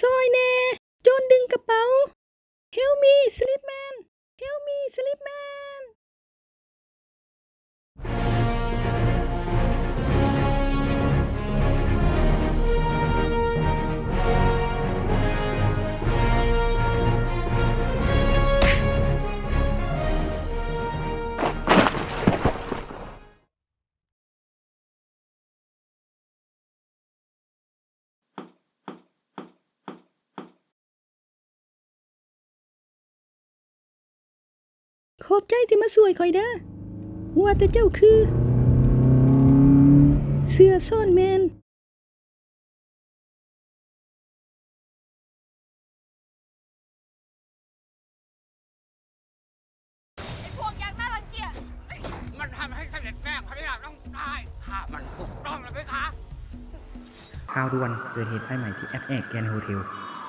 ຊ່ອຍແດ່! ໂຈນດຶງກະເປົາ! Help me, Slipman! Help me, Slipman!ຂອບໃຈທີ່ມາຊ່ວຍຂ້ອຍເດີ້. ວ່າແຕ່ເຈົ້າຄືເສືອຊ້ອນແມ່ນ? ໄອ້ພວກຢ່າງໜ້າລັງກຽດ! ມັນທຳໃຫ້ສະເດັດແມ່ພະຍາຕ້ອງຕາຍ. ຂ້າມັນຖືກຕ້ອງແລ້ວເພຄະ. ຂ່າວດ່ວນ: ເກີດເຫດໄຟໄໝ້ທີ່ແອັບແອກແກຣນໂຮເທວ.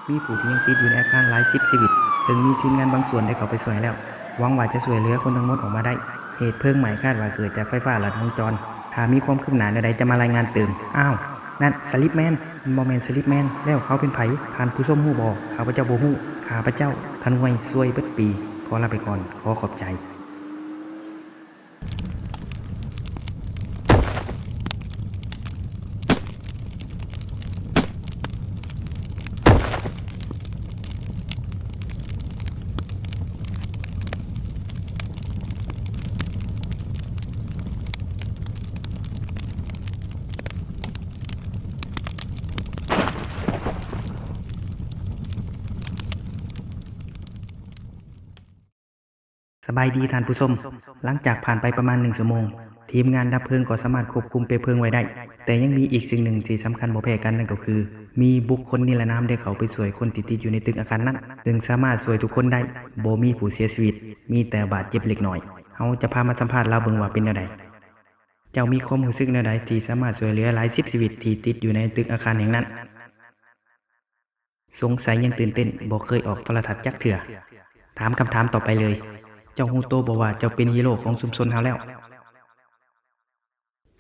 ມີຜູ້ທີ່ຍັງຕິດຢູ່ໃນອາຄານຫຼາຍສິບຊີວິດ, ເຊິ່ງມີທີມງານບາງສ່ວນໄດ້ເຂົ້າໄປຊ່ວຍແລ້ວ. ຫວັງວ່າຈະຊ່ວຍເຫຼືອຄົນທັງໝົດອອກມາໄດ້. ເຫດເພີງໄໝ້ຄາດວ່າເກີດຈາກໄຟຟ້າລັດວົງຈອນ. ຖ້າມີຄວາມຄືບໜ້າແນວໃດຈະມາລາຍງານຕື່ມ. ອ້າວ! ນັ້ນ Slipman! ມັນບໍ່ແມ່ນ Slipman ແລ້ວ ເຂົາເປັນໃຜ? ທ່ານຜູ້ຊົມຮູ້ບໍ່? ຂ້າພະເຈົ້າບໍ່ຮູ້. ຂ້າພະເຈົ້າ ທ່ານ ຫວຍ ຊວຍເບິດປີ. ຂໍລາໄປກ່ອນ. ຂໍຂອບໃຈ. ສະບາຍດີທ່ານຜູ້ຊົມ. ຫຼັງຈາກຜ່ານໄປປະມານໜຶ່ງຊົ່ວໂມງ, ທີມງານດັບເພີງກໍສາມາດຄວບຄຸມເປລວເພີງໄວ້ໄດ້. ແຕ່ຍັງມີອີກສິ່ງໜຶ່ງທີ່ສຳຄັນບໍ່ແພ້ກັນ, ນັ້ນກໍຄື ມີບຸກຄົນນິລະນາມໄດ້ເຂົ້າໄປຊ່ວຍຄົນທີ່ຕິດຢູ່ໃນຕຶກອາຄານນັ້ນ, ເຊິ່ງສາມາດຊ່ວຍທຸກຄົນໄດ້, ບໍ່ມີຜູ້ເສຍຊີວິດ, ມີແຕ່ບາດເຈັບເລັກນ້ອຍ. ເຮົາຈະພາມາສຳພາດລາວເບິ່ງວ່າເປັນແນວໃດ. ເຈົ້າມີຄວາມຮູ້ສຶກແນວໃດທີ່ສາມາດຊ່ວຍເຫຼືອຫຼາຍສິບຊີວິດທີ່ຕິດຢູ່ໃນຕຶກອາຄານແຫ່ງນັ້ນ? ສົງໄສຍັງຕື່ນເຕັ້ນ, ບໍ່ເຄີຍອອກໂທລະທັດຈັກເທື່ອ. ຖາມຄຳຖາມຕໍ່ໄປເລີຍ. ເຈົ້າຮູ້ໂຕບໍ່ວ່າເຈົ້າເປັນຮີໂຣຂອງຊຸມຊົນເຮົາແລ້ວ?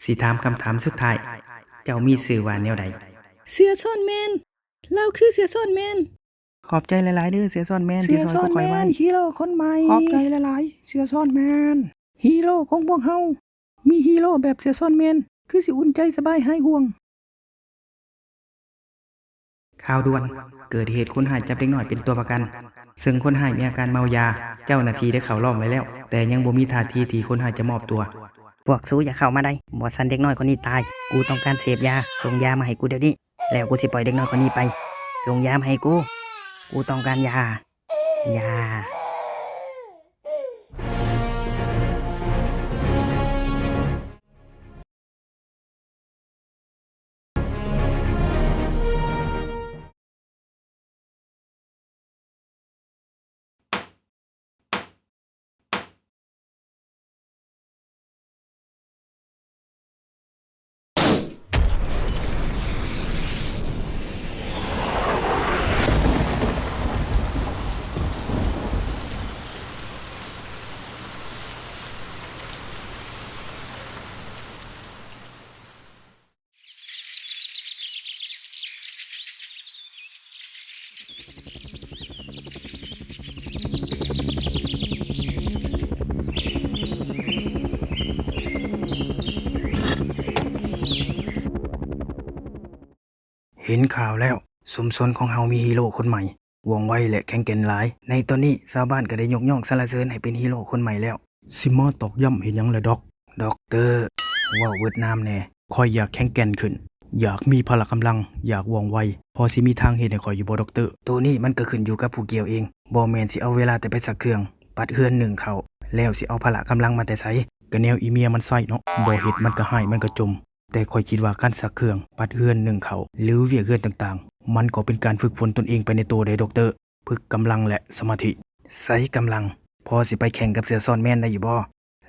ຊິຖາມຄຳຖາມສຸດທ້າຍ. ເຈົ້າມີຊື່ວ່າແນວໃດ? ເສືອຊ້ອນແມ່ນ. ລາວຄືເສືອຊ້ອນແມ່ນ. ຂອບໃຈຫຼາຍໆເດີ້ ເສືອຊ້ອນແມ່ນ ທີ່ຊ່ອຍພວກຂ້ອຍໄວ້. ເສືອຊ້ອນແມ່ນ ຮີໂຣຄົນໃໝ່. ຂອບໃຈຫຼາຍໆ ເສືອຊ້ອນແມ່ນ. ຮີໂຣຂອງພວກເຮົາ. ມີຮີໂຣແບບເສືອຊ້ອນແມ່ນ ຄືຊິອຸ່ນໃຈສະບາຍຫາຍຫ່ວງ. ຂ່າວດ່ວນ: ເກີດເຫດຄົນຮ້າຍຈັບເດັກນ້ອຍເປັນຕົວປະກັນ, ເຊິ່ງຄົນຮ້າຍມີອາການເມົາຢາ. ເຈົ້າໜ້າທີ່ໄດ້ເຂົ້າລ້ອມໄວ້ແລ້ວ, ແຕ່ຍັງບໍ່ມີທ່າທີທີ່ຄົນຮ້າຍຈະມອບຕົວ. ພວກສູຢ່າເຂົ້າມາໄດ້, ບໍ່ຊັ້ນເດັກນ້ອຍຄົນນີ້ຕາຍ. ກູຕ້ອງການເສບຢາ, ສົ່ງຢາມາໃຫ້ກູດຽວນີ້, ແລ້ວກູຊິປ່ອຍເດັກນ້ອຍຄົນນີ້ໄປ. ສົ່ງຢາມາໃຫ້ກູ, ກູຕ້ອງການຢາ. ຢາ. ເຫັນຂ່າວແລ້ວ, ຊຸມຊົນຂອງເຮົາມີຮີໂຣຄົນໃໝ່, ວ່ອງໄວ ແລະ ແຂງແກ່ນຫຼາຍ. ໃນຕອນນີ້, ຊາວບ້ານກໍໄດ້ຍົກຍ້ອງສັນລະເສີນໃຫ້ເປັນຮີໂຣຄົນໃໝ່ແລ້ວ. ຊິມາຕອກຢ້ຳເຮັດຫຍັງລະດັອກ? ດັອກເຕີ, ເວົ້າຫວຽດນາມແດ່. ຂ້ອຍຢາກແຂງແກ່ນຂຶ້ນ, ຢາກມີພະລະກຳລັງ, ຢາກວ່ອງໄວ. ພໍຊິມີທາງເຮັດໃຫ້ຂ້ອຍຢູ່ບໍ່ ດັອກເຕີ? ໂຕນີ້ມັນກໍຂຶ້ນຢູ່ກັບຜູ້ກ່ຽວເອງ. ບໍ່ແມ່ນຊິເອົາເວລາແຕ່ໄປຊັກເຄື່ອງ, ປັດເຮືອນ, ໜຶ້ງເຂົ້າ, ແລ້ວຊິເອົາພະລະກຳລັງມາແຕ່ໃສ? ກະແນວອີເມຍມັນໃຊ້ເນາະ, ບໍ່ເຮັດມັນກະຮ້າຍ, ມັນກະຈົ່ມ. ແຕ່ຂ້ອຍຄິດວ່າການຊັກເຄື່ອງ, ປັດເຮືອນ, ໜຶ້ງເຂົ້າ ຫຼື ວຽກເຮືອນຕ່າງໆ, ມັນກໍເປັນການຝຶກຝົນຕົນເອງໄປໃນໂຕເດ້ ດັອກເຕີ. ຝຶກກຳລັງ ແລະ ສະມາທິ. ໃຊ້ກຳລັງ? ພໍຊິໄປແຂ່ງກັບເສືອຊ້ອນແມ່ນໄດ້ຢູ່ບໍ່?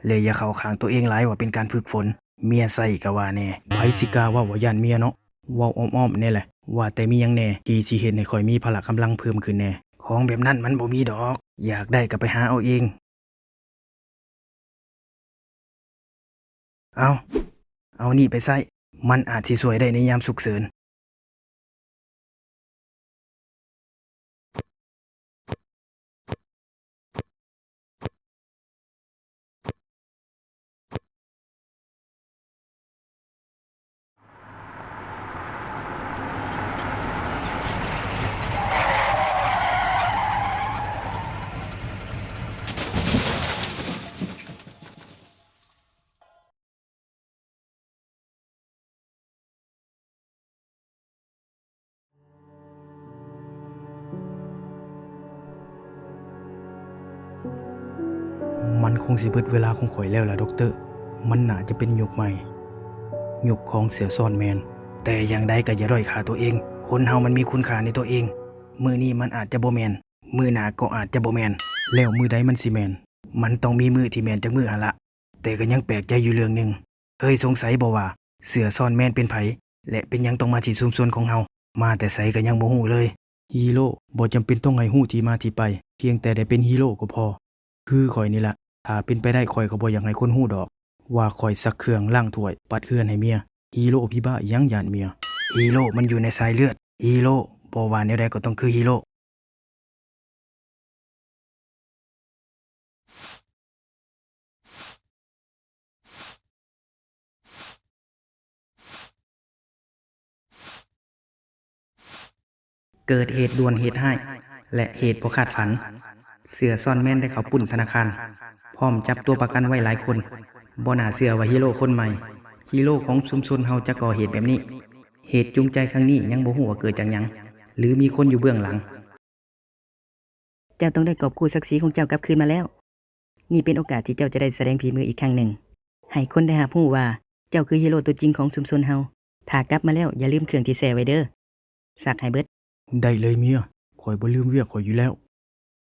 ແລະ ຢ່າເຂົ້າຂ້າງໂຕເອງຫຼາຍວ່າເປັນການຝຶກຝົນ. ເມຍໃຊ້ກະວ່າແດ່. ໃຜຊິກ້າເວົ້າວ່າຢ້ານເມຍເນາະ? ເວົ້າອ້ອມໆແດ່ແຫຼະ. ວ່າແຕ່ມີຫຍັງແດ່ທີ່ຊິເຮັດໃຫ້ຂ້ອຍມີພະລະກຳລັງເພີ່ມຂຶ້ນແດ່? ຂອງແບບນັ້ນມັນບໍ່ມີດອກ. ຢາກໄດ້ກະໄປຫາເອົາເອງ. ເອົາ, ເອົານີ້ໄປໃຊ້. ມັນອາດຊິຊ່ວຍໄດ້ໃນຍາມສຸກເສີນ. ຄົງຊິເບິດເວລາຂອງຂ້ອຍແລ້ວລະ ດັອກເຕີ. ມັນໜ້າຈະເປັນຍຸກໃໝ່, ຍຸກຂອງເສືອຊ້ອນແມ່ນ. ແຕ່ຢ່າງໃດກໍຢ່າດ້ອຍຄ່າຕົວເອງ. ຄົນເຮົາມັນມີຄຸນຄ່າໃນຕົວເອງ. ມື້ນີ້ມັນອາດຈະບໍ່ແມ່ນ, ມື້ໜ້າກໍອາດຈະບໍ່ແມ່ນ. ແລ້ວມື້ໃດມັນຊິແມ່ນ? ມັນຕ້ອງມີມື້ທີ່ແມ່ນຈັກມື້ຫັ້ນລະ. ແຕ່ກໍຍັງແປກໃຈຢູ່ເລື່ອງໜຶ່ງ. ເຄີຍສົງໄສບໍ່ວ່າເສືອຊ້ອນແມ່ນເປັນໃຜ ແລະ ເປັນຫຍັງຕ້ອງມາທີ່ຊຸມຊົນຂອງເຮົາ? ມາແຕ່ໃສກໍຍັງບໍ່ຮູ້ເລີຍ. ຮີໂຣບໍ່ຈຳເປັນຕ້ອງໃຫ້ຮູ້ທີ່ມາທີ່ໄປ, ພຽງແຕ່ໄດ້ເປັນຮີໂຣກໍພໍ. ຄືຂ້ອຍນີ້ລະ, ຖ້າເປັນໄປໄດ້ ຂ້ອຍກໍບໍ່ຢາກໃຫ້ຄົນຮູ້ດອກ ວ່າຂ້ອຍຊັກເຄື່ອງລ້າງຖ້ວຍ, ປັດເຮືອນໃຫ້ເມຍ. ຮີໂຣຜີບ້າຫຍັງຢ້ານເມຍ? ຮີໂຣມັນຢູ່ໃນສາຍເລືອດ. ຮີໂຣບໍ່ວ່າແນວໃດກໍຕ້ອງຄືຮີໂຣ. ເກີດເຫດດ່ວນເຫດຮ້າຍ ແລະ ເຫດບໍ່ຄາດຝັນ. ເສືອຊ້ອນແມ່ນໄດ້ເຂົ້າປຸ້ນທະນາຄານ ພ້ອມຈັບຕົວປະກັນໄວ້ຫຼາຍຄົນ. ບໍ່ໜ້າເຊື່ອວ່າຮີໂຣຄົນໃໝ່, ຮີໂຣຂອງຊຸມຊົນເຮົາຈະກໍ່ເຫດແບບນີ້. ເຫດຈູງໃຈຄັ້ງນີ້ຍັງບໍ່ຮູ້ວ່າເກີດຈາກຫຍັງ ຫຼື ມີຄົນຢູ່ເບື້ອງຫຼັງ. ເຈົ້າຕ້ອງໄດ້ກອບກູ້ສັກສີຂອງເຈົ້າກັບຄືນມາແລ້ວ. ນີ້ເປັນໂອກາດທີ່ເຈົ້າຈະໄດ້ສະແດງຝີມືອີກຄັ້ງໜຶ່ງ, ໃຫ້ຄົນໄດ້ຮັບຮູ້ວ່າເຈົ້າຄືຮີໂຣຕົວຈິງຂອງຊຸມຊົນເຮົາ. ຖ້າກັບມາແລ້ວ ຢ່າລືມເຄື່ອງທີ່ແຊ່ໄວ້ເດີ້. ຊັກໃຫ້ເບິດ. ໄດ້ເລີຍເມຍ, ຂ້ອຍບໍ່ລືມວຽກຂ້ອຍຢູ່ແລ້ວ.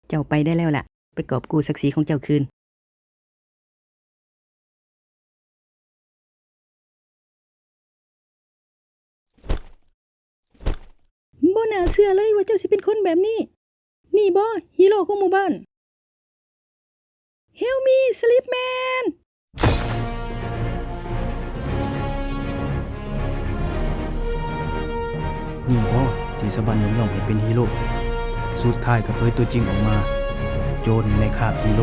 ເຈົ້າໄປໄດ້ແລ້ວລະ, ໄປກອບກູ້ສັກສີຂອງເຈົ້າຄືນ. ບໍ່ໜ້າເຊື່ອເລີຍວ່າເຈົ້າຊິເປັນຄົນແບບນີ້. ນີ້ບໍ ຮີໂຣຂອງໝູ່ບ້ານ? Help me, Slipman! ນີ້ບໍທີ່ຊາວບ້ານຍົກຍ້ອງໃຫ້ເປັນຮີໂຣ? ສຸດທ້າຍກໍເຜີຍຕົວຈິງອອກມາ, ໂຈນໃນຄາບຮີໂຣ.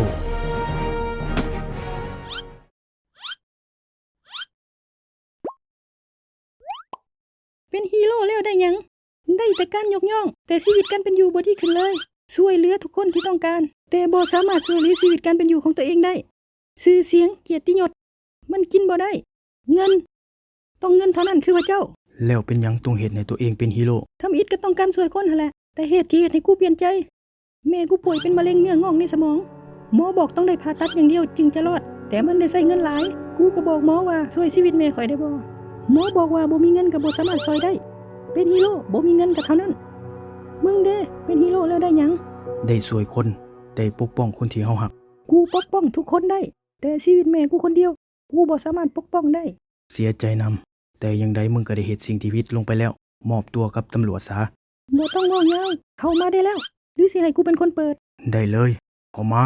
ເປັນຮີໂຣແລ້ວໄດ້ຫຍັງ? ໄດ້ແຕ່ການຍົກຍ້ອງ, ແຕ່ຊີວິດການເປັນຢູ່ບໍ່ດີຂຶ້ນເລີຍ. ຊ່ວຍເຫຼືອທຸກຄົນທີ່ຕ້ອງການ, ແຕ່ບໍ່ສາມາດຊ່ວຍເຫຼືອຊີວິດການເປັນຢູ່ຂອງຕົວເອງໄດ້. ຊື່ສຽງ, ກຽດຕິຍົດ, ມັນກິນບໍ່ໄດ້. ເງິນ, ຕ້ອງເງິນເທົ່ານັ້ນຄືວ່າເຈົ້າ. ແລ້ວເປັນຫຍັງຕ້ອງເຮັດໃຫ້ຕົວເອງເປັນຮີໂຣ? ທຳອິດກໍຕ້ອງການຊ່ວຍຄົນຫັ້ນແຫຼະ, ແຕ່ເຫດທີ່ເຮັດໃຫ້ກູປ່ຽນໃຈ, ແມ່ກູປ່ວຍເປັນມະເຮັງເນື້ອງອກໃນສະໝອງ. ໝໍບອກຕ້ອງໄດ້ຜ່າຕັດຢ່າງດຽວຈຶ່ງຈະລອດ, ແຕ່ມັນໄດ້ໃຊ້ເງິນຫຼາຍ. ກູກໍບອກໝໍວ່າຊ່ວຍຊີວິດແມ່ຂ້ອຍໄດ້ບໍ່? ໝໍບອກວ່າບໍ່ມີເງິນກໍບໍ່ສາມາດຊ່ອຍໄດ້. ເປັນຮີໂຣບໍ່ມີເງິນກໍເທົ່ານັ້ນ. ມຶງເດ ເປັນຮີໂຣແລ້ວໄດ້ຫຍັງ? ໄດ້ຊ່ວຍຄົນ, ໄດ້ປົກປ້ອງຄົນທີ່ເຮົາຮັກ. ກູປົກປ້ອງທຸກຄົນໄດ້, ແຕ່ຊີວິດແມ່ກູຄົນດຽວ ກູບໍ່ສາມາດປົກປ້ອງໄດ້. ເສຍໃຈນຳ, ແຕ່ຢ່າງໃດມຶງກໍໄດ້ເຮັດສິ່ງທີ່ຜິດລົງໄປແລ້ວ. ມອບຕົວກັບຕຳຫຼວດຊະ. ບໍ່ຕ້ອງເວົ້າຍາວ, ເຂົ້າມາໄດ້ແລ້ວ. ຫຼືຊິໃຫ້ກູເປັນຄົນເປີດ? ໄດ້ເລີຍ, ເຂົ້າມາ.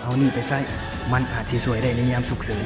ເອົານີ້ໄປໃຊ້, ມັນອາດຊິຊ່ວຍໄດ້ໃນຍາມສຸກເສີນ.